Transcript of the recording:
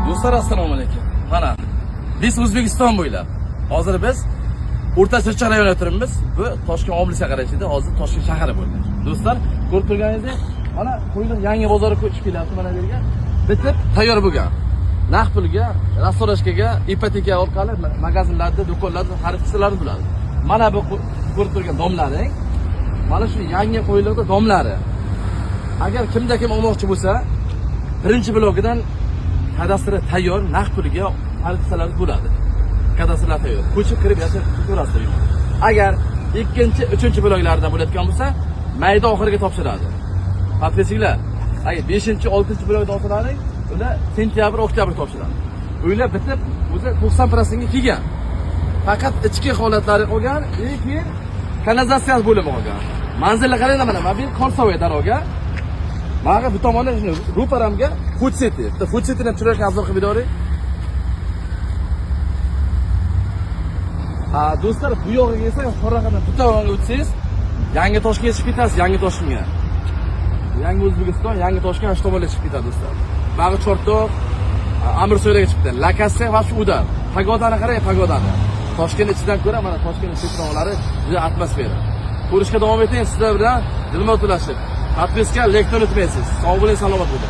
Do'stlar, assalomu alaykum. Mana biz O'zbekiston bo'ylab. Hozir biz O'rta Chirchiq rayonida turibmiz. Bu Toshkent oblastga qarashli, hozir Toshkent shahri bo'ldi. Do'stlar, ko'rib turganingizdek, mana Qo'yliq yangi bozori ko'chib kelyapti mana bu yerga. Bitib tayyor bo'lgan. Naqd pulga, рассрочка ga, ipoteka orqali magazinlarda, do'konlarda xarid qilsalar bo'ladi. Mana bu ko'rib turgan дом laring, mana shu yangi Qo'yliqda дом lari. Agar kimda kim olmoqchi bo'lsa, birinchi blokidan kadastri tayyor, naqd pulga xarid qilsalar bo'ladi. Kadastrlar tayyor. Ko'chib kirib yashab ketaverasizlar. Agar ikkinchi, uchinchi bloklardan bo'layotgan bo'lsa, mayda oxiriga topshiradi. Подписчик lar, agar 5-chi, 6-blokda olsalaring, ular sentyabr, oktyabr topshiradi. Uylar bitib, o'zi 90% ga kelgan. Faqat ichki holatlari qolgan, keyin kanalizatsiya bo'limi qolgan. Manzilni qaranglar, mana mobil Kolsovaya дорога. Mana bu tomonda shuni ro'paramga Food City. Bitta Food Cityni chiroyli обзор qilib bering. Ha, do'stlar, bu yog'iga esa Qoraqadan bu tomonga o'tsangiz, Yangi Toshkentga chiqib ketasiz, Yangi Toshkentga. Yangi O'zbekiston, Yangi Toshkent shu tomonga chiqib ketadi, do'stlar. Bag'i Chortoq, Amirsoylarga chiqdi. Lokatsiya va shu удар. Погода ni qarang, погода ni. Toshkent ichidan ko'ra mana Toshkent chetroqlari juda atmosfera. Ko'rishga davom eting, sizlar bilan Dilmurod Ulashev. Подписка, лайк ni unutmaysiz. Sog' bo'ling, salomat bo'ling.